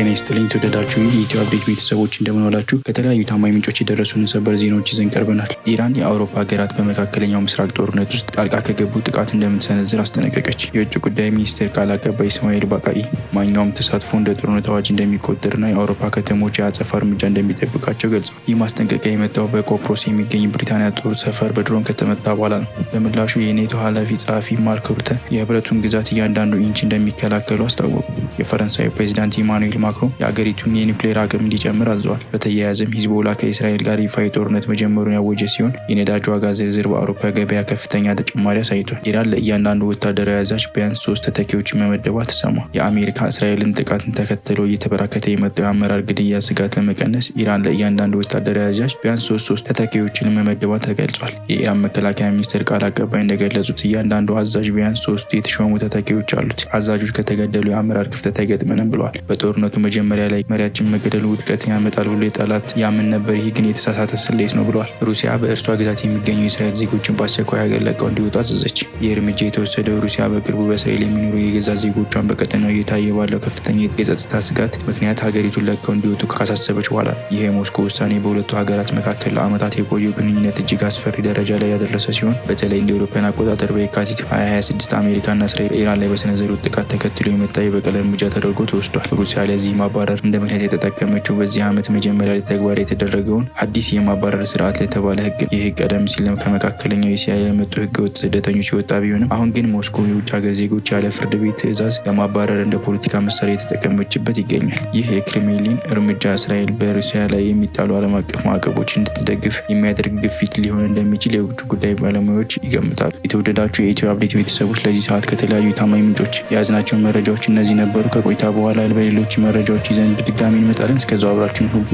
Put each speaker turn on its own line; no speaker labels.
ጤና ይስጥልኝ የተወደዳችሁ የኢትዮ አፕዴት ቤተሰቦች፣ እንደምን ዋላችሁ? ከተለያዩ ታማኝ ምንጮች የደረሱን ሰበር ዜናዎች ይዘን ቀርበናል። ኢራን የአውሮፓ ሀገራት በመካከለኛው ምስራቅ ጦርነት ውስጥ ጣልቃ ከገቡ ጥቃት እንደምትሰነዝር አስጠነቀቀች። የውጭ ጉዳይ ሚኒስቴር ቃል አቀባይ እስማኤል ባቃኢ ማንኛውም ተሳትፎ እንደ ጦርነት አዋጅ እንደሚቆጠርና የአውሮፓ ከተሞች የአጸፋ እርምጃ እንደሚጠብቃቸው ገልጸዋል። ይህ ማስጠንቀቂያ የመጣው በቆጵሮስ የሚገኝ ብሪታንያ ጦር ሰፈር በድሮን ከተመታ በኋላ ነው። በምላሹ የኔቶ ኃላፊ ጸሐፊ ማርክ ሩተ የህብረቱን ግዛት እያንዳንዱ ኢንች እንደሚከላከሉ አስታወቁ። የፈረንሳዩ ፕሬዚዳንት ኢማኑኤል ማክሮን የአገሪቱን የኒውክሌር አቅም እንዲጨምር አዘዋል። በተያያዘም ሂዝቦላ ከእስራኤል ጋር ይፋዊ ጦርነት መጀመሩን ያወጀ ሲሆን፣ የነዳጅ ዋጋ ዝርዝር በአውሮፓ ገበያ ከፍተኛ ጭማሪ አሳይቷል። ኢራን ለእያንዳንዱ ወታደራዊ አዛዥ ቢያንስ ሶስት ተተኪዎችን መመደቧ ተሰማ። የአሜሪካ እስራኤልን ጥቃትን ተከትሎ እየተበራከተ የመጣው የአመራር ግድያ ስጋት ለመቀነስ ኢራን ለእያንዳንዱ ወታደራዊ አዛዥ ቢያንስ ሶስት ሶስት ተተኪዎችን መመደቧ ተገልጿል። የኢራን መከላከያ ሚኒስቴር ቃል አቀባይ እንደገለጹት እያንዳንዱ አዛዥ ቢያንስ ሶስት የተሾሙ ተተኪዎች አሉት። አዛዦች ከተገደሉ የአመራር ክፍተት አይገጥመንም ብለዋል። በጦርነቱ መጀመሪያ ላይ መሪያችን መገደሉ ውድቀት ያመጣል ብሎ የጠላት ያምን ነበር። ይህ ግን የተሳሳተ ስሌት ነው ብለዋል። ሩሲያ በእርሷ ግዛት የሚገኙ የእስራኤል ዜጎችን በአስቸኳይ ሀገር ለቀው እንዲወጡ አዘዘች። ይህ እርምጃ የተወሰደው ሩሲያ በቅርቡ በእስራኤል የሚኖሩ የገዛ ዜጎቿን በቀጠናው እየታየ ባለው ከፍተኛ የጸጥታ ስጋት ምክንያት ሀገሪቱን ለቀው እንዲወጡ ካሳሰበች በኋላ ነው። ይህ የሞስኮ ውሳኔ በሁለቱ ሀገራት መካከል ለዓመታት የቆየው ግንኙነት እጅግ አስፈሪ ደረጃ ላይ ያደረሰ ሲሆን፣ በተለይ እንደ አውሮፓውያን አቆጣጠር በየካቲት 2026 አሜሪካና እስራኤል በኢራን ላይ በሰነዘሩት ጥቃት ተከትሎ የመጣ የበቀል እርምጃ ተደርጎ ተወስዷል። ሩሲያ ለዚህ ማባረር እንደ ምክንያት የተጠቀመችው በዚህ ዓመት መጀመሪያ ላይ ተግባራዊ የተደረገውን አዲስ የማባረር ስርዓት የተባለ ህግ ነው። ይህ ህግ ቀደም ሲል ከመካከለኛው እስያ የመጡ ህገወጥ ስደተኞች የወጣ ቢሆንም፣ አሁን ግን ሞስኮ የውጭ ሀገር ዜጎች ያለ ፍርድ ቤት ትዕዛዝ ለማባረር እንደ ፖለቲካ መሳሪያ የተጠቀመችበት ይገኛል። ይህ የክሬምሊን እርምጃ እስራኤል በሩሲያ ላይ የሚጣሉ ዓለም አቀፍ ማዕቀቦች እንድትደግፍ የሚያደርግ ግፊት ሊሆን እንደሚችል የውጭ ጉዳይ ባለሙያዎች ይገምታሉ። የተወደዳችሁ የኢትዮ አፕዴት ቤተሰቦች፣ ለዚህ ሰዓት ከተለያዩ ታማኝ ምንጮች የያዝናቸውን መረጃዎች እነዚህ ነበሩ። ከቆይታ በኋላ በሌሎች መረጃዎች ይዘን በድጋሚ እንመጣለን። እስከዛው አብራችሁን ሁኑ።